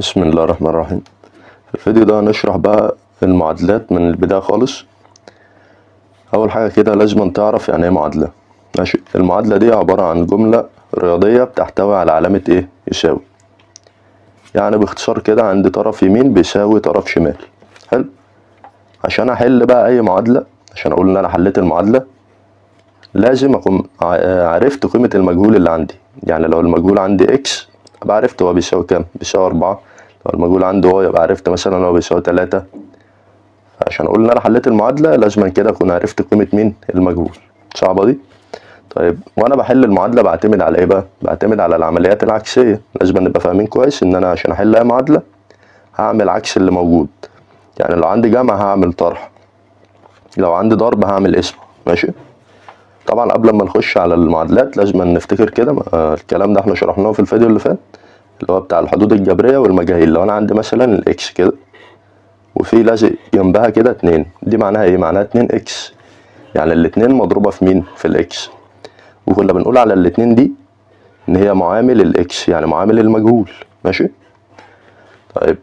بسم الله الرحمن الرحيم. في الفيديو ده هنشرح بقى المعادلات من البداية خالص. أول حاجة كده لازم تعرف يعني ايه معادلة. ماشي، المعادلة دي عبارة عن جملة رياضية بتحتوي على علامة ايه؟ يساوي. يعني باختصار كده عندي طرف يمين بيساوي طرف شمال. حلو. عشان أحل بقى أي معادلة، عشان أقول إن أنا حليت المعادلة، لازم أكون عرفت قيمة المجهول اللي عندي. يعني لو المجهول عندي x أبقى عرفت هو بيساوي كام؟ بيساوي 4. لو المجهول عندي y يبقى عرفت مثلا هو بيساوي 3. عشان أقول إن أنا حليت المعادلة لازم كده أكون عرفت قيمة مين؟ المجهول. صعبة دي؟ طيب وأنا بحل المعادلة بعتمد على إيه بقى؟ بعتمد على العمليات العكسية. لازم نبقى فاهمين كويس إن أنا عشان أحل أي معادلة هعمل عكس اللي موجود. يعني لو عندي جمع هعمل طرح، لو عندي ضرب هعمل قسمة. ماشي؟ طبعا قبل ما نخش على المعادلات لازم نفتكر كده الكلام ده احنا شرحناه في الفيديو اللي فات، اللي هو بتاع الحدود الجبرية والمجاهيل. لو انا عندي مثلا ال x كده وفي لازق جنبها كده 2، دي معناها ايه؟ معناها 2 x، يعني الاتنين مضروبة في مين؟ في ال x. وكنا بنقول على الاتنين دي ان هي معامل ال x، يعني معامل المجهول. ماشي؟ طيب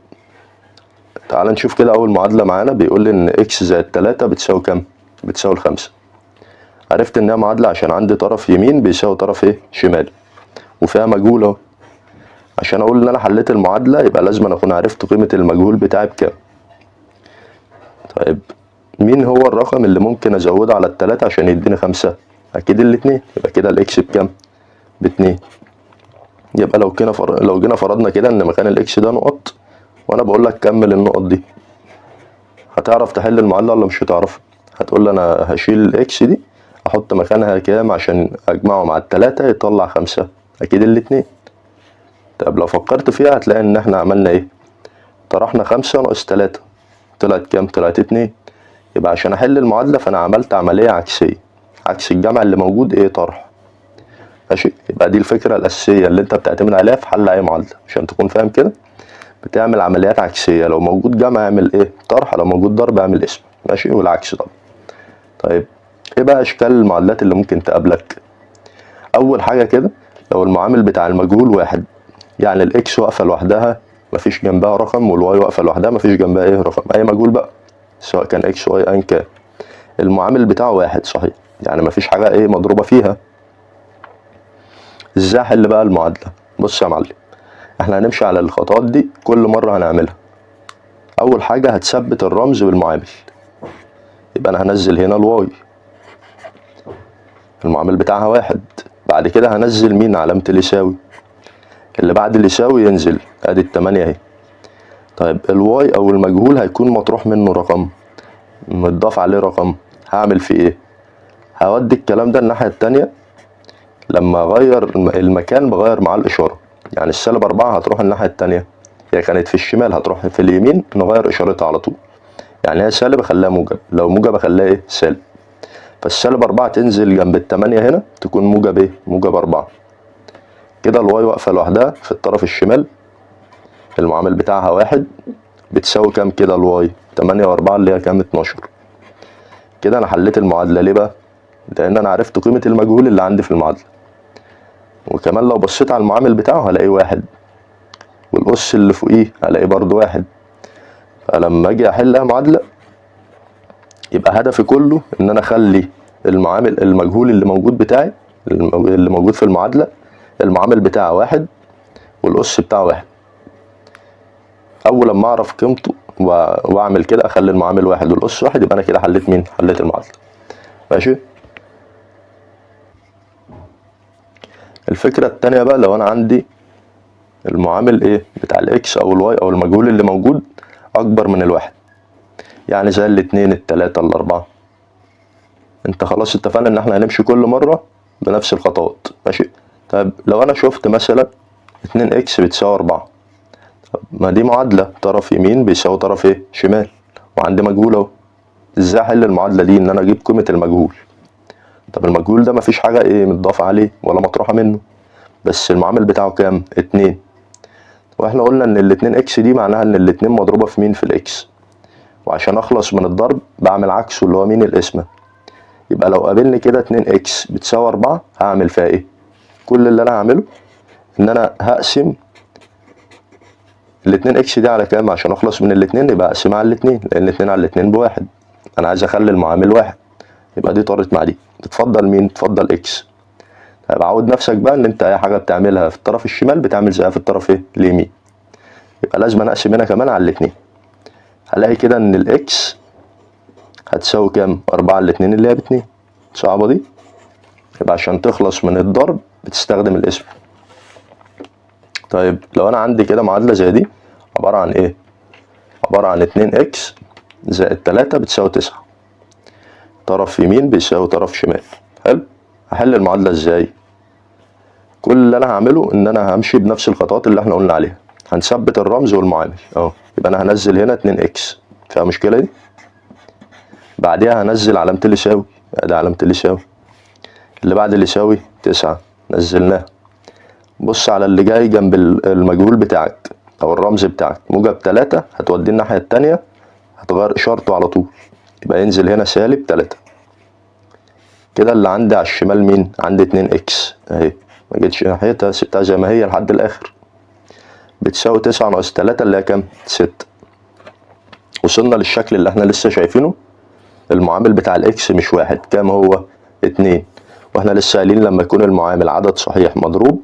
تعال نشوف كده اول معادلة معانا. بيقول لي ان x زائد 3 بتساوي كام؟ بتساوي 5. عرفت انها معادلة عشان عندي طرف يمين بيساوي طرف ايه؟ شمال، وفيها مجهول اهو. عشان اقول ان انا حليت المعادلة يبقى لازم أنا اكون عرفت قيمة المجهول بتاعي بكام. طيب مين هو الرقم اللي ممكن ازوده على التلاتة عشان يديني 5؟ اكيد الاتنين. يبقى كده ال x بكام؟ باتنين. يبقى لو جينا فرضنا كده ان مكان ال x ده نقط، وانا بقول لك كمل النقط دي، هتعرف تحل المعادلة ولا مش هتعرف؟ هتقول لي انا هشيل ال x دي احط مكانها كام عشان اجمعه مع التلاتة يطلع 5؟ اكيد الاتنين. طب لو فكرت فيها هتلاقي ان احنا عملنا ايه؟ طرحنا 5 ناقص 3، طلعت كام؟ طلعت 2. يبقى عشان احل المعادلة فانا عملت عملية عكسية، عكس الجمع اللي موجود ايه؟ طرح. ماشي؟ يبقى دي الفكرة الأساسية اللي انت بتعتمد عليها في حل أي معادلة، عشان تكون فاهم كده بتعمل عمليات عكسية. لو موجود جمع اعمل ايه؟ طرح. لو موجود ضرب اعمل قسم. ماشي؟ والعكس طبعا. طيب ايه بقى اشكال المعادلات اللي ممكن تقابلك؟ اول حاجة كده لو المعامل بتاع المجهول 1، يعني ال x واقفة لوحدها مفيش جنبها رقم، وال y واقفة لوحدها مفيش جنبها ايه؟ رقم. اي مجهول بقى سواء كان x y ايا كان، المعامل بتاعه 1 صحيح، يعني مفيش حاجة ايه مضروبة فيها. ازاي احل بقى المعادلة؟ بص يا معلم، احنا هنمشي على الخطوات دي كل مرة هنعملها. اول حاجة هتثبت الرمز بالمعامل، يبقى انا هنزل هنا ال y المعامل بتاعها 1. بعد كده هنزل مين؟ علامة اليساوي، اللي بعد اليساوي ينزل، ادي التمانية اهي. طيب ال y او المجهول هيكون مطروح منه رقم، متضاف عليه رقم، هعمل فيه ايه؟ هودي الكلام ده الناحية التانية، لما اغير المكان بغير معاه الاشارة. يعني السالب 4 هتروح الناحية التانية، هي كانت في الشمال هتروح في اليمين، نغير اشارتها على طول. يعني هي سالب اخليها موجب، لو موجب اخليها ايه؟ سالب. فالسالب 4 تنزل جنب التمانية هنا تكون موجب ايه؟ موجب 4. كده ال y واقفة لوحدها في الطرف الشمال، المعامل بتاعها 1، بتساوي كام كده ال y؟ 8 و4 اللي هي كام؟ 12. كده انا حليت المعادلة. ليه بقى؟ لان انا عرفت قيمة المجهول اللي عندي في المعادلة، وكمان لو بصيت على المعامل بتاعه هلاقيه 1، والأس اللي فوقيه هلاقيه برضه 1. فلما اجي احلها معادلة يبقى هدفي كله ان انا اخلي المعامل المجهول اللي موجود بتاعي، اللي موجود في المعادلة، المعامل بتاعه 1 والأس بتاعه 1. أول لما أعرف قيمته وأعمل كده أخلي المعامل 1 والأس 1، يبقى أنا كده حليت مين؟ حليت المعادلة. ماشي؟ الفكرة التانية بقى لو أنا عندي المعامل إيه؟ بتاع ال x أو ال y أو المجهول اللي موجود أكبر من 1، يعني زي الاتنين التلاتة الأربعة. أنت خلاص اتفقنا إن إحنا هنمشي كل مرة بنفس الخطوات. ماشي؟ طيب لو أنا شفت مثلا 2 x بتساوي 4، طب ما دي معادلة طرف يمين بيساوي طرف إيه؟ شمال، وعندي مجهول أهو. إزاي أحل المعادلة دي؟ إن أنا أجيب قيمة المجهول. طب المجهول ده مفيش حاجة إيه متضاف عليه ولا مطروحة منه، بس المعامل بتاعه كام؟ 2. واحنا قلنا إن الاتنين x دي معناها إن الاتنين مضروبة في مين؟ في ال x. وعشان أخلص من الضرب بعمل عكسه اللي هو مين؟ القسمة. يبقى لو قابلني كده 2 x بتساوي 4 هعمل فيها إيه؟ كل اللي أنا هعمله إن أنا هقسم الاتنين x دي على كام؟ عشان اخلص من الاتنين يبقى اقسمها على الاتنين، لان اتنين على الاتنين بواحد، انا عايز اخلي المعامل واحد، يبقى دي طارت مع دي. تتفضل مين؟ تفضل x. طيب عود نفسك بقى ان انت اي حاجه بتعملها في الطرف الشمال بتعمل زيها في الطرف ايه؟ اليمين. يبقى لازم انا اقسم هنا كمان على الاتنين. هلاقي كده ان ال x هتساوي كام؟ 4 على الاتنين اللي هي باتنين. صعبة دي؟ يبقى عشان تخلص من الضرب بتستخدم القسمة. طيب لو انا عندي كده معادلة زي دي عبارة عن ايه؟ عبارة عن 2 x زائد 3 بتساوي 9، طرف يمين بيساوي طرف شمال. حلو. هحل المعادلة ازاي؟ كل اللي انا هعمله ان انا همشي بنفس الخطوات اللي احنا قلنا عليها. هنثبت الرمز والمعامل اهو، يبقى انا هنزل هنا 2 x، فيها مشكلة دي؟ بعديها هنزل علامة اللي يساوي، ادي علامة اللي يساوي، اللي بعد اللي يساوي 9 نزلناها. بص على اللي جاي جنب المجهول بتاعك او الرمز بتاعك، موجب 3 هتوديه الناحية التانية، هتغير اشارته على طول، يبقى ينزل هنا سالب 3. كده اللي عندي على الشمال مين؟ عندي 2 x اهي، ما جيتش ناحيتها، سبتها زي ما هي لحد الاخر، بتساوي 9 ناقص 3 اللي هي كام؟ 6. وصلنا للشكل اللي احنا لسه شايفينه، المعامل بتاع ال x مش واحد، كام هو؟ 2. واحنا لسه قايلين لما يكون المعامل عدد صحيح مضروب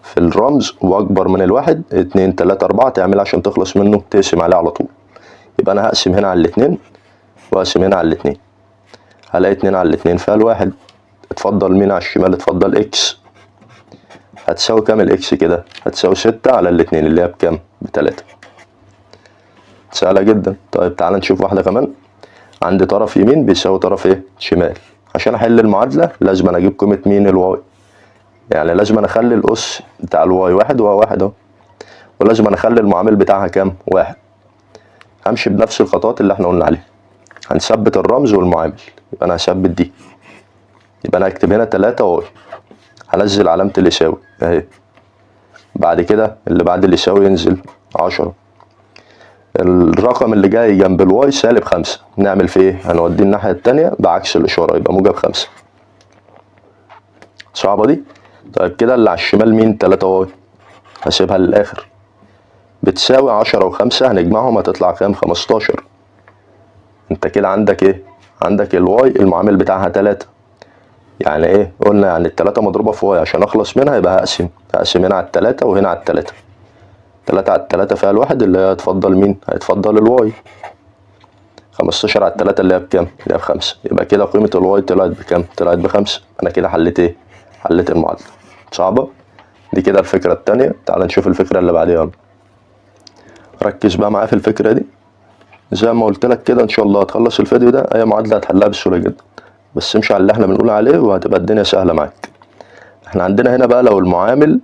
في الرمز واكبر من الواحد، 2 3 4، تعمل عشان تخلص منه تقسم عليه على طول. يبقى انا هقسم هنا على الاتنين واقسم هنا على الاتنين، هلاقي 2 على الاتنين فيها الواحد. اتفضل مين على الشمال؟ اتفضل x. هتساوي كام ال x كده؟ هتساوي 6 على الاتنين اللي هي بكام؟ بتلاتة. سهلة جدا. طيب تعالى نشوف واحدة كمان. عندي طرف يمين بيساوي طرف ايه؟ شمال. عشان احل المعادلة لازم انا اجيب قيمة مين؟ ال y. يعني لازم انا اخلي الاس بتاع ال y واحد وهو واحد اهو، ولازم انا اخلي المعامل بتاعها كام؟ واحد. همشي بنفس الخطوات اللي احنا قلنا عليها. هنثبت الرمز والمعامل، يبقى انا هثبت دي، يبقى انا هكتب هنا 3 y، هنزل علامة اللي يساوي اهي، بعد كده اللي بعد اللي يساوي ينزل 10، الرقم اللي جاي جنب ال y سالب 5، نعمل فيه ايه؟ هنوديه الناحية التانية بعكس الإشارة، يبقى موجب 5. صعبة دي؟ طيب كده اللي على الشمال مين؟ 3 y، هسيبها للآخر، بتساوي 10 و5 هنجمعهم هتطلع كام؟ 15. انت كده عندك ايه؟ عندك ال y المعامل بتاعها 3، يعني ايه؟ قلنا يعني التلاتة مضروبة في y، عشان اخلص منها يبقى هقسم هنا على التلاتة وهنا على التلاتة، تلاتة على التلاتة فيها الواحد اللي هي هيتفضل مين؟ هيتفضل ال y. 15 على التلاتة اللي هي بكام؟ اللي هي ب5. يبقى كده قيمة ال y طلعت بكام؟ طلعت ب5. أنا كده حليت إيه؟ حليت المعادلة. صعبة؟ دي كده الفكرة التانية. تعال نشوف الفكرة اللي بعديها يلا. ركز بقى معايا في الفكرة دي، زي ما قلت لك كده إن شاء الله هتخلص الفيديو ده أي معادلة هتحلها بسهولة جدا، بس امشي على اللي احنا بنقول عليه وهتبقى الدنيا سهلة معاك. احنا عندنا هنا بقى لو المعامل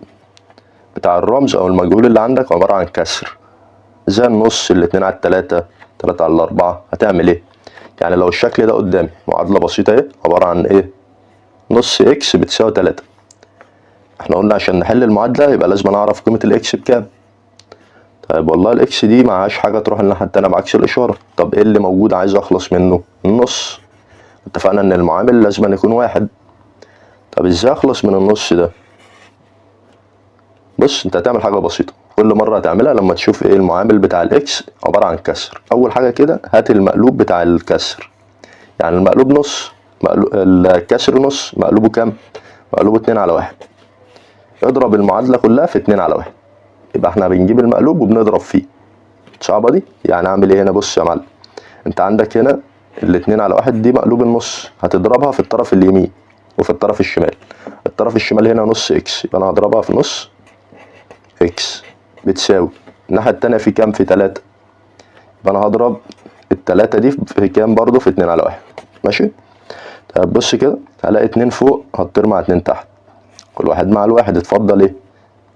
بتاع الرمز أو المجهول اللي عندك عبارة عن كسر، زي النص، الاتنين على التلاتة، تلاتة على الأربعة، هتعمل إيه؟ يعني لو الشكل ده قدامي معادلة بسيطة إيه؟ عبارة عن إيه؟ نص x بتساوي 3. احنا قلنا عشان نحل المعادلة يبقى لازم نعرف قيمة ال x بكام. طيب والله ال x دي معهاش حاجة تروح الناحية التانية بعكس الإشارة. طب إيه اللي موجود عايز أخلص منه؟ النص. اتفقنا إن المعامل لازم يكون واحد. طب إزاي أخلص من النص ده؟ بص أنت هتعمل حاجة بسيطة، كل مرة هتعملها لما تشوف إيه المعامل بتاع ال x عبارة عن كسر. أول حاجة كده هات المقلوب بتاع الكسر، يعني المقلوب نص، مقلوب الكسر نص، مقلوبه كام؟ مقلوبه 2 على 1. اضرب المعادلة كلها في 2 على 1، يبقى احنا بنجيب المقلوب وبنضرب فيه. صعبة دي؟ يعني اعمل ايه هنا؟ بص يا معلم، انت عندك هنا الاتنين على 1 دي مقلوب النص، هتضربها في الطرف اليمين وفي الطرف الشمال. الطرف الشمال هنا نص x، يبقى انا هضربها في نص x بتساوي الناحية التانية في كام؟ في 3، يبقى انا هضرب التلاتة دي في كام برضو؟ في 2 على 1. ماشي؟ طيب بص كده، هلاقي 2 فوق هتطير مع 2 تحت، كل واحد مع الواحد. اتفضل ايه؟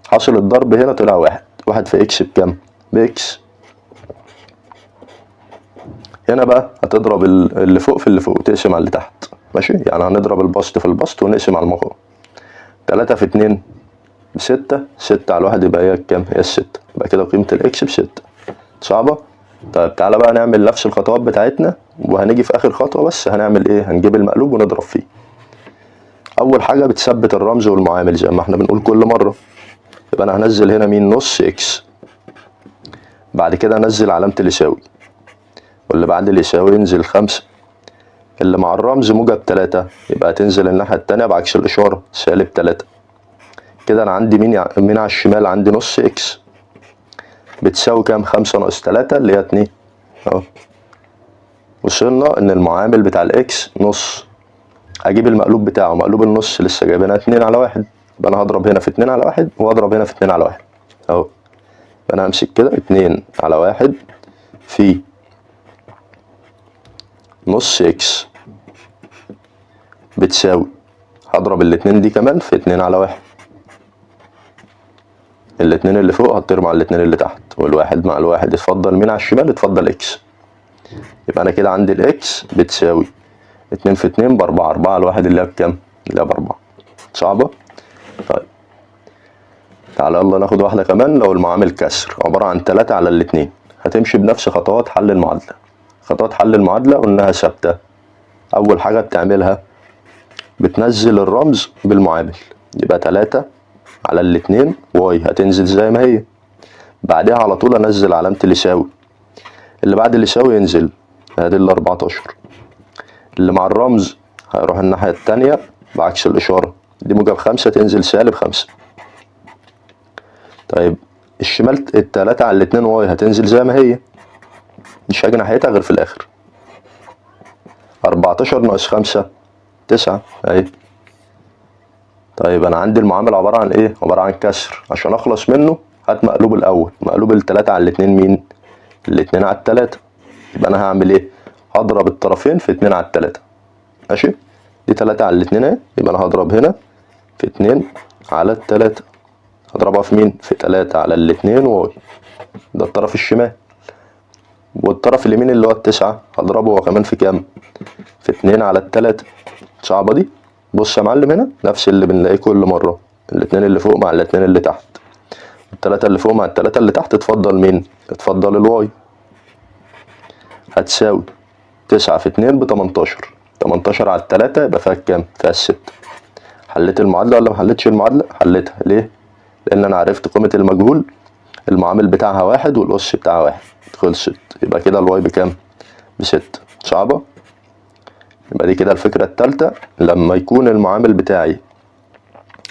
حاصل الضرب هنا طلع 1، 1 في x بكام؟ ب x. هنا بقى هتضرب اللي فوق في اللي فوق وتقسم على اللي تحت. ماشي؟ يعني هنضرب البسط في البسط ونقسم على المقام. 3 في 2 ب6، 6 على 1 يبقى هي كام؟ هي ال6. يبقى كده قيمة ال x ب6. صعبة؟ طيب تعالى بقى نعمل نفس الخطوات بتاعتنا، وهنيجي في آخر خطوة بس هنعمل إيه؟ هنجيب المقلوب ونضرب فيه. أول حاجة بتثبت الرمز والمعامل زي ما احنا بنقول كل مرة. يبقى أنا هنزل هنا مين؟ نص x. بعد كده انزل علامة اليساوي، واللي بعد اليساوي ينزل 5، اللي مع الرمز موجب 3 يبقى تنزل الناحية التانية بعكس الإشارة سالب 3. كده أنا عندي مين على الشمال؟ عندي نص x بتساوي كام؟ 5 ناقص 3 اللي هي 2 أهو. وصلنا إن المعامل بتاع ال x نص، أجيب المقلوب بتاعه، مقلوب النص لسه جايبينها 2 على 1، يبقى أنا هضرب هنا في 2 على 1 وأضرب هنا في 2 على 1 أهو. يبقى أنا همسك كده 2 على 1 في نص x بتساوي، هضرب الاتنين دي كمان في 2 على 1، الاتنين اللي فوق هتطير مع الاتنين اللي تحت، والواحد مع الواحد، اتفضل مين على الشمال؟ اتفضل x. يبقى انا كده عندي ال x بتساوي 2 في 2 ب4، 4 على 1 اللي هي بكام؟ اللي هي ب4. صعبة؟ طيب تعالى يلا ناخد واحدة كمان. لو المعامل كسر عبارة عن 3 على الاتنين، هتمشي بنفس خطوات حل المعادلة. خطوات حل المعادلة قلناها ثابتة. أول حاجة بتعملها بتنزل الرمز بالمعامل، يبقى 3 على الاتنين y هتنزل زي ما هي. بعدها على طول أنزل علامة اليساوي، اللي بعد اليساوي ينزل ادي ال 14، اللي مع الرمز هيروح الناحية التانية بعكس الإشارة، دي موجب 5 تنزل سالب 5. طيب الشمال التلاتة على الاتنين y هتنزل زي ما هي، مش هاجي ناحيتها غير في الآخر. 14 ناقص 5 9 اهي. طيب أنا عندي المعامل عبارة عن إيه؟ عبارة عن كسر، عشان أخلص منه هات مقلوب الأول، مقلوب التلاتة على الاتنين مين؟ الاتنين على التلاتة. يبقى أنا هعمل إيه؟ هضرب الطرفين في 2 على 3. ماشي؟ دي 3 على الاتنين اهي، يبقى أنا هضرب هنا في 2 على 3، هضربها في مين؟ في 3 على الاتنين y، ده الطرف الشمال. والطرف اليمين اللي هو 9 هضربه هو كمان في كام؟ في 2 على 3. صعبة دي؟ بص يا معلم هنا نفس اللي بنلاقيه كل مرة، الاتنين اللي فوق مع الاتنين اللي تحت، التلاتة اللي فوق مع التلاتة اللي تحت. اتفضل مين؟ اتفضل ال y هتساوي 9 في 2 ب18، 18 على 3 يبقى فيها كام؟ فيها 6. حليت المعادلة ولا ما حليتش المعادلة؟ حليتها. ليه؟ لأن أنا عرفت قيمة المجهول، المعامل بتاعها 1 والأس بتاعها 1، خلصت. يبقى كده ال y بكام؟ ب6. صعبة؟ يبقى دي كده الفكرة التالتة، لما يكون المعامل بتاعي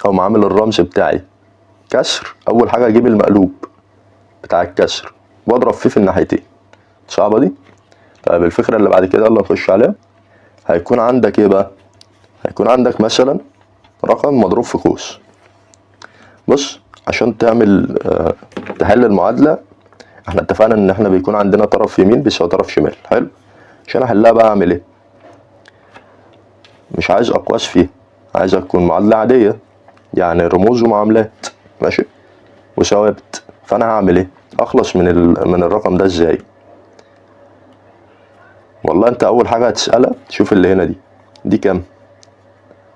أو معامل الرمز بتاعي كسر، أول حاجة أجيب المقلوب بتاع الكسر وأضرب فيه في الناحيتين. صعبة دي؟ طيب الفكرة اللي بعد كده يلا نخش عليها. هيكون عندك إيه بقى؟ هيكون عندك مثلا رقم مضروب في قوس. بص عشان تعمل تحل المعادلة، احنا اتفقنا ان احنا بيكون عندنا طرف يمين بيساوي طرف شمال. حلو. عشان احلها بقى اعمل ايه؟ مش عايز اقواس فيها، عايز تكون معادلة عادية، يعني رموز ومعاملات، ماشي، وثوابت. فانا هعمل ايه؟ اخلص من الرقم ده ازاي؟ والله انت اول حاجة هتسألها شوف اللي هنا دي كام؟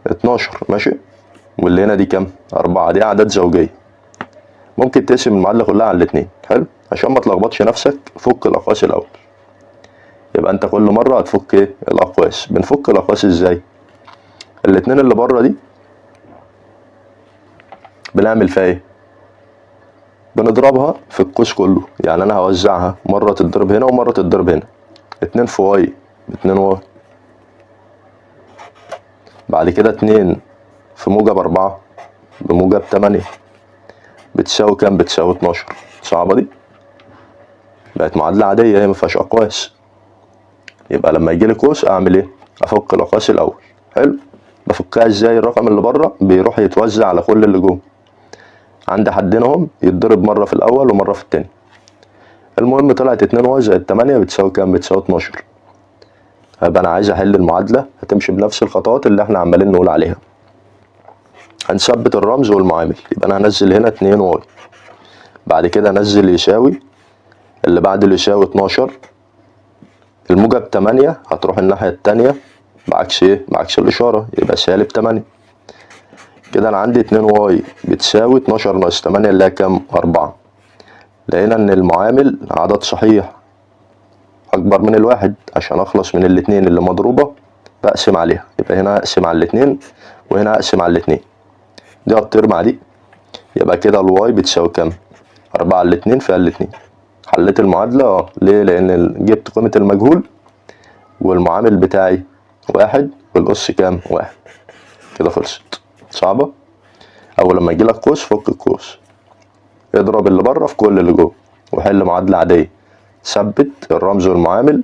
12، ماشي، واللي هنا دي كام؟ 4. دي اعداد زوجية، ممكن تقسم المعادلة كلها على الاتنين. حلو، عشان ما تلخبطش نفسك فك الاقواس الاول. يبقى انت كل مرة هتفك ايه؟ الاقواس. بنفك الاقواس ازاي؟ الاتنين اللي بره دي بنعمل فيها ايه؟ بنضربها في القوس كله، يعني انا هوزعها مرة تتضرب هنا ومرة تتضرب هنا. 2 في y ب2 y، بعد كده 2 في موجب 4 بموجب 8 بتساوي كام؟ بتساوي 12. صعبة دي؟ بقت معادلة عادية هي مفيهاش أقواس. يبقى لما يجيلي قوس أعمل إيه؟ أفك الأقواس الأول. حلو، بفكها إزاي؟ الرقم اللي بره بيروح يتوزع على كل اللي جوه، عندي حدين اهم يتضرب مرة في الأول ومرة في التاني. المهم طلعت 2 y زائد 8 بتساوي كام؟ بتساوي 12. يبقى أنا عايز أحل المعادلة، هتمشي بنفس الخطوات اللي احنا عمالين نقول عليها. هنثبت الرمز والمعامل، يبقى أنا هنزل هنا 2 y، بعد كده انزل يساوي اللي بعد اللي يساوي 12، الموجب 8 هتروح الناحية التانية بعكس ايه؟ بعكس الإشارة، يبقى سالب 8. كده أنا عندي 2 y بتساوي 12 ناقص 8 اللي هي كام؟ 4. لقينا إن المعامل عدد صحيح أكبر من الواحد، عشان أخلص من الاتنين اللي مضروبة بقسم عليها، يبقى هنا أقسم على الاتنين وهنا أقسم على الاتنين، دي هتطير مع دي، يبقى كده ال y بتساوي كام؟ 4 على الاتنين في الاتنين. حليت المعادلة. ليه؟ لأن جبت قيمة المجهول والمعامل بتاعي 1 والأس كام؟ 1. كده خلصت. صعبة؟ أول لما يجيلك قوس فك القوس، اضرب اللي بره في كل اللي جوه، وحل معادلة عادية. ثبت الرمز والمعامل،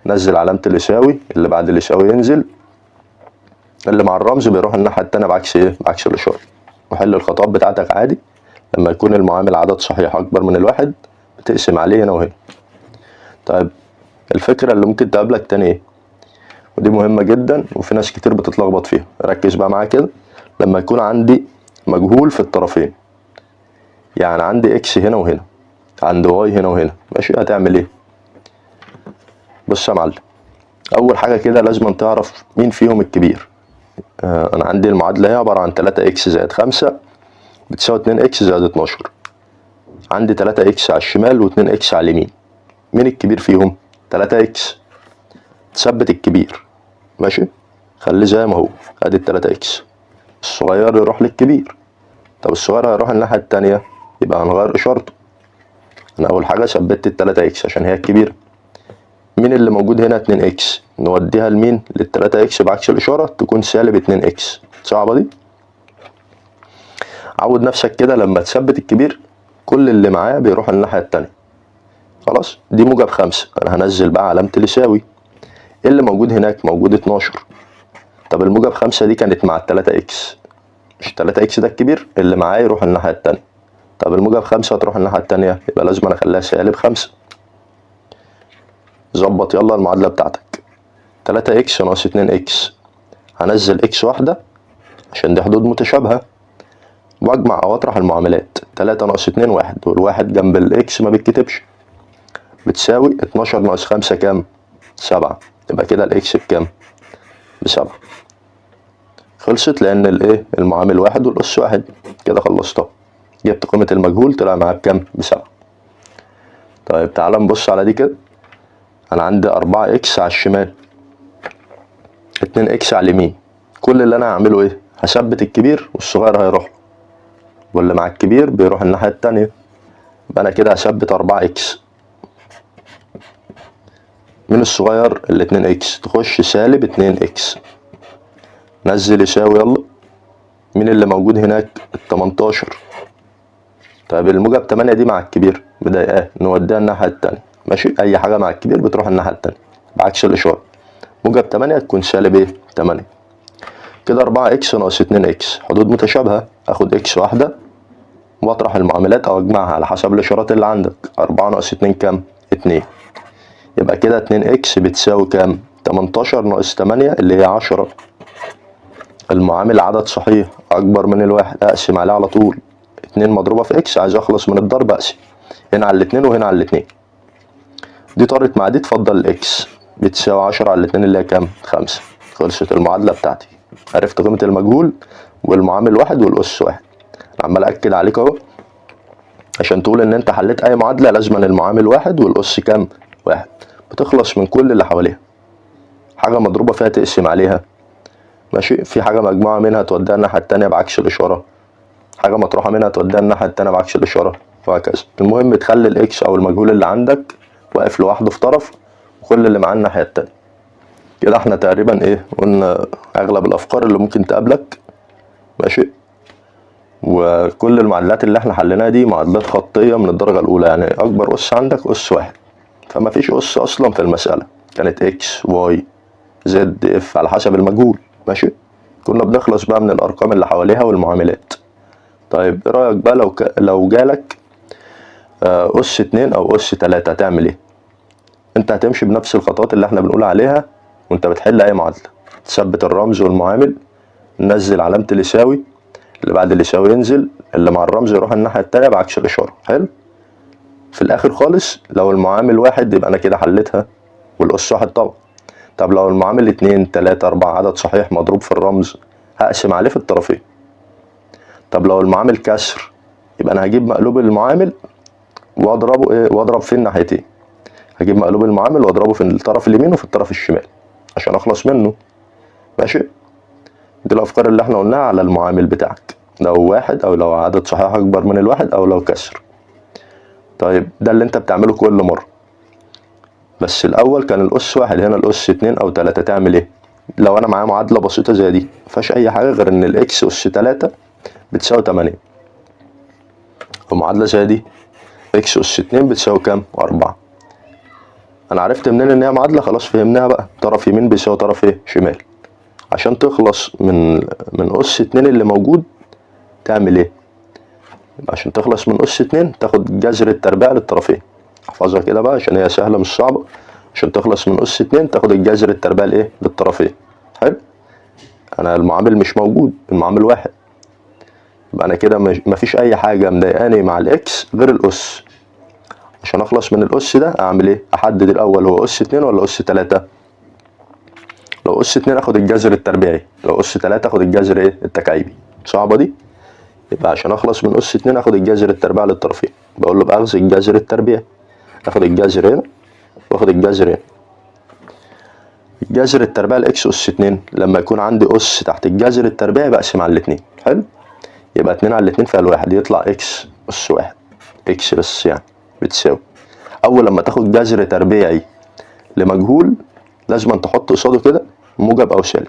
نزل علامة اليساوي، اللي بعد اليساوي ينزل، اللي مع الرمز بيروح الناحية التانية بعكس ايه؟ بعكس الإشارة. وحل الخطوات بتاعتك عادي. لما يكون المعامل عدد صحيح أكبر من الواحد بتقسم عليه هنا وهنا. طيب الفكرة اللي ممكن تقابلك تاني ايه؟ ودي مهمة جدا وفي ناس كتير بتتلخبط فيها، ركز بقى معايا كده. لما يكون عندي مجهول في الطرفين، يعني عندي X هنا وهنا، عندي Y هنا وهنا، ماشي، هتعمل ايه؟ بص يا معلم، اول حاجة كده لازم تعرف مين فيهم الكبير. انا عندي المعادلة هي عبارة عن 3 X زائد 5 بتساوي 2 X زائد 12. عندي 3 X على الشمال و2 X على اليمين، مين الكبير فيهم؟ 3 X. تثبت الكبير، ماشي، خليه زي ما هو، ادي التلاتة X. الصغير يروح للكبير. طب الصغير هيروح الناحية التانية، يبقى هنغير إشارته. أنا أول حاجة ثبتت التلاتة X عشان هي الكبيرة. مين اللي موجود هنا؟ 2 X، نوديها لمين؟ للتلاتة X بعكس الإشارة، تكون سالب 2 X. صعبة دي؟ عود نفسك كده لما تثبت الكبير كل اللي معاه بيروح الناحية التانية. خلاص، دي موجب 5، أنا هنزل بقى علامة اليساوي. إيه اللي موجود هناك؟ موجود 12. طب الموجب 5 دي كانت مع التلاتة X، مش التلاتة X ده الكبير، اللي معاه يروح الناحية التانية. طب الموجب 5 هتروح الناحية التانية، يبقى لازم أنا أخليها سالب 5. ظبط يلا المعادلة بتاعتك. 3 X ناقص 2 X، هنزل X واحدة عشان دي حدود متشابهة، واجمع او اطرح المعاملات. 3 ناقص 2 1، والواحد جنب ال X ما بيتكتبش، بتساوي 12 ناقص 5 كام؟ 7. يبقى كده ال X بكام؟ ب7. خلصت، لان الايه؟ المعامل 1 والاس 1. كده خلصتها، جبت قيمة المجهول طلع معايا بكام؟ ب7. طيب تعالى نبص على دي كده. انا عندي 4 X على الشمال، 2 X على اليمين. كل اللي انا هعمله ايه؟ هثبت الكبير والصغير هيروح له، واللي مع الكبير بيروح الناحية التانية. يبقى انا كده هثبت 4 X. من الصغير الاتنين X، تخش سالب 2 X، نزل يساوي يلا. مين اللي موجود هناك؟ التمنتاشر. طيب الموجب 8 دي مع الكبير مضايقاه، نوديها الناحية التانية. ماشي، أي حاجة مع الكبير بتروح الناحية التانية بعكس الإشارة. موجب 8 تكون سالب إيه؟ 8. كده 4 X ناقص 2 X، حدود متشابهة، آخد X واحدة وأطرح المعاملات أو أجمعها على حسب الإشارات اللي عندك. 4 ناقص 2 كام؟ 2. يبقى كده 2 X بتساوي كام؟ 18 ناقص 8 اللي هي 10. المعامل عدد صحيح أكبر من الواحد، أقسم عليه على طول. 2 مضروبة في X، عايز أخلص من الضرب أقسم هنا على الاتنين وهنا على الاتنين. دي طارت مع دي، تفضل ال X بتساوي 10 على الاتنين اللي هي كام؟ 5. خلصت المعادلة بتاعتي، عرفت قيمة المجهول والمعامل 1 والأس 1. أنا عمال أكد عليك أهو عشان تقول إن أنت حليت أي معادلة لازما المعامل 1 والأس كام؟ 1. بتخلص من كل اللي حواليها. حاجة مضروبة فيها تقسم عليها، ماشي، في حاجة مجموعة منها توديها الناحية التانية بعكس الإشارة، حاجة مطروحة منها توديها الناحية التانية بعكس الإشارة، وهكذا. المهم تخلي ال X أو المجهول اللي عندك واقف لوحده في طرف، وكل اللي معاه الناحية التانية. كده احنا تقريبا ايه قلنا اغلب الافكار اللي ممكن تقابلك، ماشي. وكل المعادلات اللي احنا حليناها دي معادلات خطية من الدرجة الاولى، يعني اكبر اس عندك اس 1، فما فيش اس اصلا في المسألة، كانت X Y Z F على حسب المجهول، ماشي. كنا بنخلص بقى من الارقام اللي حواليها والمعاملات. طيب ايه رأيك بقى لو جالك اس 2 او اس 3 هتعمل ايه؟ انت هتمشي بنفس الخطوات اللي احنا بنقول عليها وانت بتحل اي معادلة. تثبت الرمز والمعامل، ننزل علامة اليساوي، اللي بعد اليساوي ينزل، اللي مع الرمز يروح الناحية التانية بعكس الإشارة. حلو. في الآخر خالص لو المعامل 1 يبقى أنا كده حليتها، والأس 1 طبعا. طب لو المعامل 2 3 4 عدد صحيح مضروب في الرمز هقسم عليه في الطرفين. طب لو المعامل كسر يبقى أنا هجيب مقلوب المعامل وأضربه إيه؟ وأضرب في الناحيتين. هجيب مقلوب المعامل وأضربه في الطرف اليمين وفي الطرف الشمال عشان أخلص منه، ماشي. دي الأفكار اللي احنا قلناها على المعامل بتاعك، لو 1 أو لو عدد صحيح أكبر من الواحد أو لو كسر. طيب ده اللي انت بتعمله كل مرة، بس الأول كان الأس واحد، هنا الأس 2 أو 3. تعمل إيه؟ لو أنا معايا معادلة بسيطة زي دي مفيهاش أي حاجة غير إن ال x أس 3 بتساوي 8، ومعادلة زي دي x أس 2 بتساوي كام؟ 4. أنا عرفت منين إن هي معادلة؟ خلاص فهمناها بقى، طرف يمين بيساوي طرف إيه؟ شمال. عشان تخلص من أس 2 اللي موجود تعمل إيه؟ عشان تخلص من أس 2 تاخد جذر التربيع للطرفين. احفظها كده بقى عشان هي سهلة مش صعبة. عشان تخلص من أس 2 تاخد الجذر التربيع لإيه؟ للطرفين. حلو؟ أنا المعامل مش موجود، المعامل واحد، يبقى أنا كده مفيش أي حاجة مضايقاني مع ال x غير الأس. عشان أخلص من الأس ده أعمل إيه؟ أحدد الأول هو أس 2 ولا أس 3. لو أس 2 آخد الجذر التربيعي، لو أس 3 آخد الجذر إيه؟ التكعيبي. صعبة دي؟ يبقى عشان أخلص من أس 2 آخد الجذر التربيعي للطرفين. بقول له بأخذ الجذر التربيعي، آخد الجذر هنا وآخد الجذر هنا. الجذر التربيعي ل x أس 2 لما يكون عندي أس تحت الجذر التربيعي بقسم على الاتنين. حلو؟ يبقى 2 على الاتنين فيها الواحد، يطلع x أس 1، x بس يعني بتساوي. أول لما تاخد جذر تربيعي لمجهول لازم تحط قصاده كده موجب أو سالب.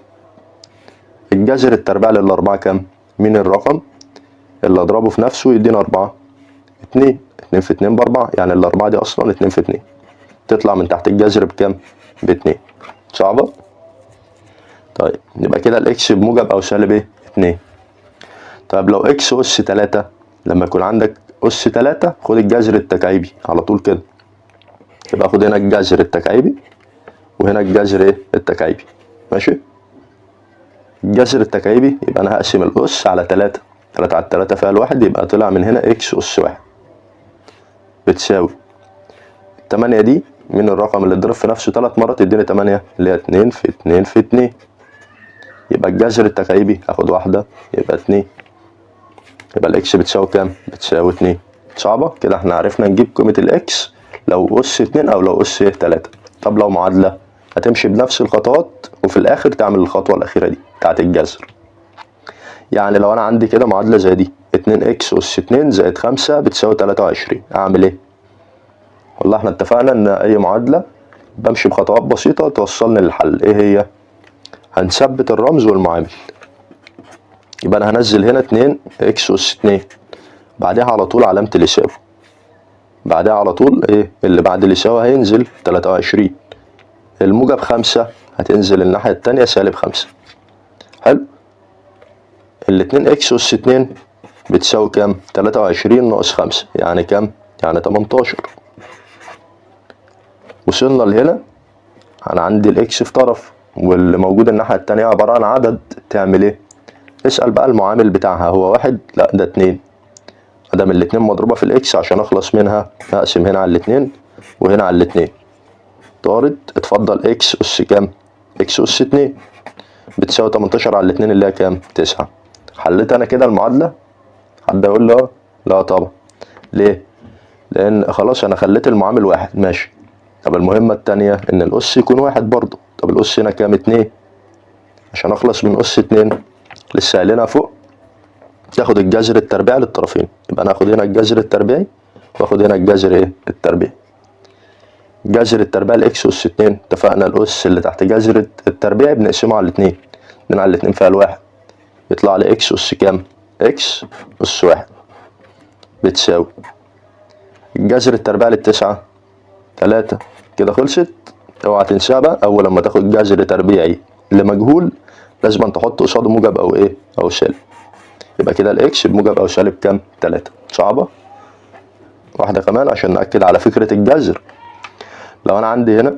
الجذر التربيعي للأربعة كام؟ مين الرقم اللي أضربه في نفسه يدينا 4؟ 2، 2 في 2 ب4، يعني الأربعة دي أصلا 2 في 2، تطلع من تحت الجذر بكام؟ ب2. صعبة؟ طيب يبقى كده ال x بموجب أو سالب إيه؟ 2. طيب لو x أس 3، لما يكون عندك أس 3 خد الجذر التكعيبي على طول كده، يبقى خد هنا الجذر التكعيبي وهنا الجذر إيه؟ التكعيبي. ماشي؟ الجذر التكعيبي يبقى أنا هقسم الأس على 3، 3 على 3 فيها الواحد، يبقى طلع من هنا x أس 1 بتساوي 8 دي من الرقم اللي اتضرب في نفسه 3 مرات يديني 8 اللي هي 2 في 2 في 2. يبقى الجذر التكعيبي اخد واحدة يبقى 2، يبقى ال x بتساوي كام؟ بتساوي 2. صعبة؟ كده احنا عرفنا نجيب قيمة ال x لو أس 2 أو لو أس 3. طب لو معادلة هتمشي بنفس الخطوات وفي الآخر تعمل الخطوة الأخيرة دي بتاعت الجذر. يعني لو أنا عندي كده معادلة زي دي 2 x أس 2 زائد 5 بتساوي 23، أعمل إيه؟ والله احنا اتفقنا إن أي معادلة بمشي بخطوات بسيطة توصلني للحل. إيه هي؟ هنثبت الرمز والمعامل. يبقى أنا هنزل هنا 2 x أس 2، بعدها على طول علامة اليساوي، بعدها على طول إيه اللي بعد اليساوي هينزل 23، الموجب 5 هتنزل الناحية التانية سالب 5. حلو؟ الاتنين x أس 2 بتساوي كام؟ 23 ناقص 5 يعني كام؟ يعني 18. وصلنا لهنا، أنا عندي ال x في طرف واللي موجود الناحية التانية عبارة عن عدد. تعمل إيه؟ اسأل بقى المعامل بتاعها هو 1؟ لا ده 2. ادام الاتنين مضروبة في ال x عشان اخلص منها هقسم هنا على الاتنين وهنا على الاتنين. طارد، اتفضل x أس كام؟ x أس 2 بتساوي 18 على الاتنين اللي هي كام؟ 9. حليت انا كده المعادلة؟ حد يقول لي اه؟ لا طبعا. ليه؟ لان خلاص انا خليت المعامل 1. ماشي. طب المهمة التانية ان الأس يكون 1 برضه. طب الأس هنا كام؟ 2. عشان اخلص من أس 2 لسه قايلينها فوق، تاخد الجذر التربيعي للطرفين. يبقى انا اخد هنا الجذر التربيعي واخد هنا الجذر ايه؟ التربيعي. جذر التربيع ال x أس 2، اتفقنا الأس اللي تحت جذر التربيع بنقسمه على الاتنين، 2 على الاتنين فيها الواحد، يطلع لي x أس كام؟ x أس 1 بتساوي الجذر التربيع للتسعة 3. كده خلصت. اوعى تنساها بقى، اول لما تاخد جذر تربيعي لمجهول لازم تحط قصاده موجب او ايه؟ او سالب. يبقى كده ال x بموجب او سالب كام؟ 3. صعبة؟ واحدة كمان عشان نأكد على فكرة الجذر. لو انا عندي هنا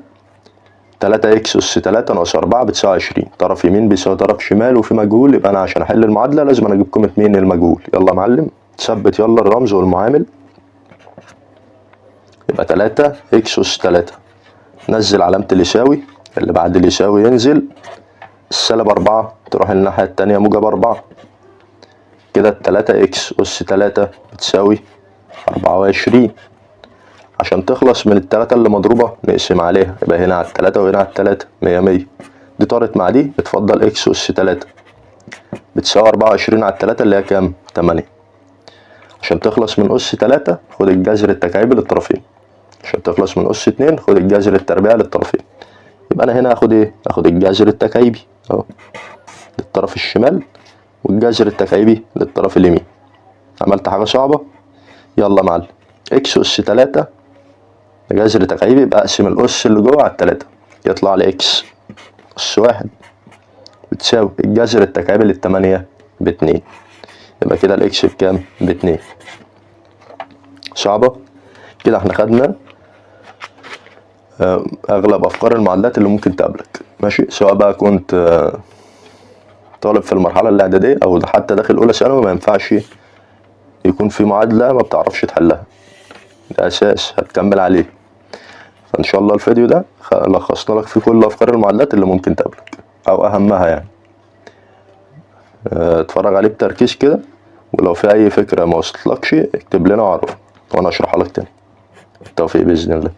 3 x أس 3 ناقص 4 بتساوي 20، طرف يمين بيساوي طرف شمال وفي مجهول، يبقى انا عشان احل المعادلة لازم انا اجيب قيمة مين؟ المجهول. يلا يا معلم ثبت يلا الرمز والمعامل. يبقى 3 x أس 3، نزل علامة اليساوي، اللي بعد اليساوي ينزل السالب 4 تروح الناحية التانية موجب 4. كده التلاتة x أس 3 بتساوي 24. عشان تخلص من التلاتة اللي مضروبة نقسم عليها، يبقى هنا على التلاتة وهنا على التلاتة، 100 100. دي طارت مع دي، اتفضل x أس 3 بتساوي 24 على التلاتة اللي هي كام؟ 8. عشان تخلص من أس 3 خد الجذر التكعيبي للطرفين، عشان تخلص من أس 2 خد الجذر التربيعي للطرفين. يبقى أنا هنا هاخد إيه؟ هاخد الجذر التكعيبي أهو للطرف الشمال والجذر التكعيبي للطرف اليمين. عملت حاجة صعبة؟ يلا يا معلم، x أس 3 جذر تكعيبي، يبقى أقسم الأس اللي جوه على التلاتة، يطلع لي x أس 1 بتساوي الجذر التكعيبي للتمانية باتنين. يبقى كده ال x بكام؟ باتنين. صعبة؟ كده احنا خدنا أغلب أفكار المعادلات اللي ممكن تقابلك، ماشي؟ سواء بقى كنت طالب في المرحلة الإعدادية أو حتى داخل أولى ثانوي، ما ينفعش يكون في معادلة ما بتعرفش تحلها، ده أساس هتكمل عليه. فإن شاء الله الفيديو ده لخصنا لك فيه كل أفكار المعادلات اللي ممكن تقابلك أو أهمها يعني. اتفرج عليه بتركيز كده، ولو في أي فكرة ما وصلتلكش اكتب لنا وعرفنا وأنا أشرحها لك تاني. بالتوفيق بإذن الله.